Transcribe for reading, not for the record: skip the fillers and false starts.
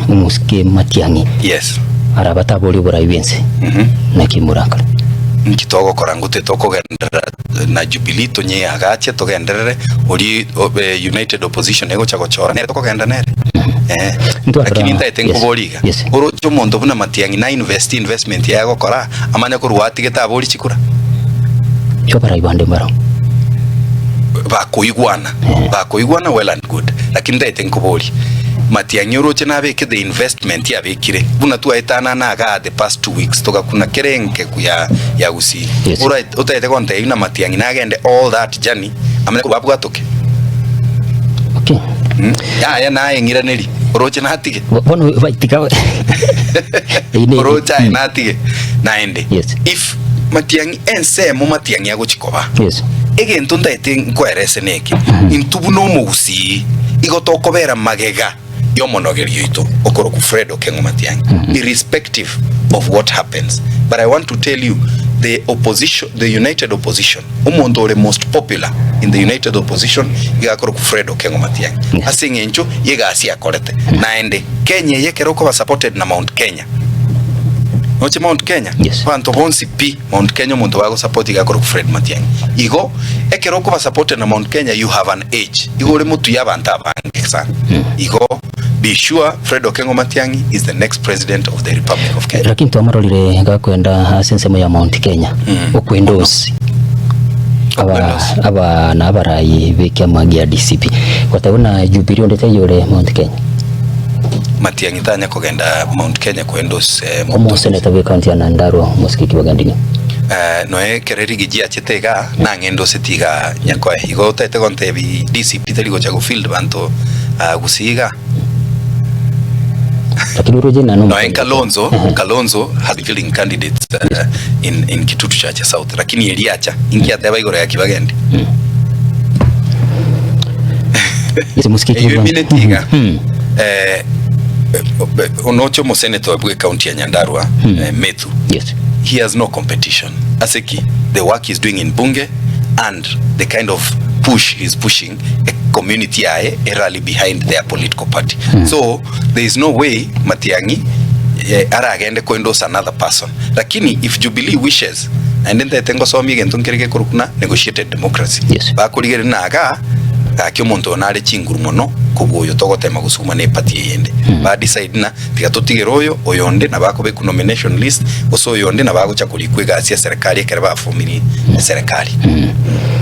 Omosike Matiang'i Yes. arabe ataborie oborai bw'ense, naki morakore? Nki togokora ngote tokogenderera na Jubilee tonyeagache togenderere oria United Opposition egocha gochora nere tokogenda nere eh. Ntwarora Lakini ntaete yes, nkoboria iga yes. oroche omonto buna Matiang'i na invest investment yaye agokora amanye korwa atigete aborie chikura? Inchuo abarai bande mbaro. Bakoigwana bakoigwana well and good lakini ntaete nkoborie Matiang'i oroche nabeke the investment yabekire buna twaetanana igaa the past 2 weeks togakuna kera engeku ya ya Gusii Yes. Ora otaete gontebia buna Matiang'i nagende all that journey amanye korwa abwatoke Okay. Mm? Yaya naye ng'iraneri oroche natige Bono baitika oroche aye natige naende Yes. if Matiang'i ensemo Matiang'i agochi koba Yes. egento ntaete nkoerese neke intwe buna omogusii igo tokobera magega y'omonogeria oito okorokwa Fred Okengo Matiang'i irrespective of what happens but I want to tell you the opposition the united opposition omonto ore most popular in the united opposition iga akorokwa Fred Okengo Matiang'i Yes. ase eng'encho y'egasi akorete naende Kenya eye ekero okoba supported na Mount Kenya noche Mount Kenya Yes. abanto bonsi pi Mount Kenya omonto bagosupport iga akorokwa Fred Matiang'i igo ekero okoba supported na Mount Kenya you have an edge igo ore motwe y'abanto abange sana igo be sure Fred Okengo Matiang'i is the next president of the Republic of Kenya. Lakini twamororire gakwenda ase ensemo ya Mount Kenya okwendose aba Okwendose. aba na abarayi b'ekiama gia DCP goteba buna Jubilee onde taiyo ore Mount Kenya. Matiang'i tanya kogenda Mount Kenya koendorse monto. Omoseneta bw'ecounty ya Nyandarua Omosike Kibagandini. Noe ekero erigi chiachete igaa nang'endoseti igaa Nyakoe. Igo otaete gontebi DCP tari gocha go field banto Gusii igaa. Lakini oroche ng'a Noe Kalonzo, Kalonzo has been fielding candidates in, in Kitutu Chache South lakini eria acha inki ateba igoro ya Kibagendi? Omosike Eyio Kibagandini. emineti iga onoche omosenator bwe county ya Nyandarua Methu Yes. he has no competition ase ki the work he's doing in bunge and the kind of push he's pushing a community yaye e rally behind their political party so there is no way Matiang'i aragende ko endorse another person lakini if Jubilee wishes naende ntaete ngosomia egento nkere gekorokwa buna negotiated democracy Yes. bakorigereria ng'a igaa gaki omonto oyo nare chinguru mono kobua oyo togotema gosuguma ne eparty eyende ba decide ng'a tiga totigere oyo, oyonde nabo akobekwa nomination list gose oyonde nabo agocha korikwa egasi ya serikali ekero bafomirie eserekari.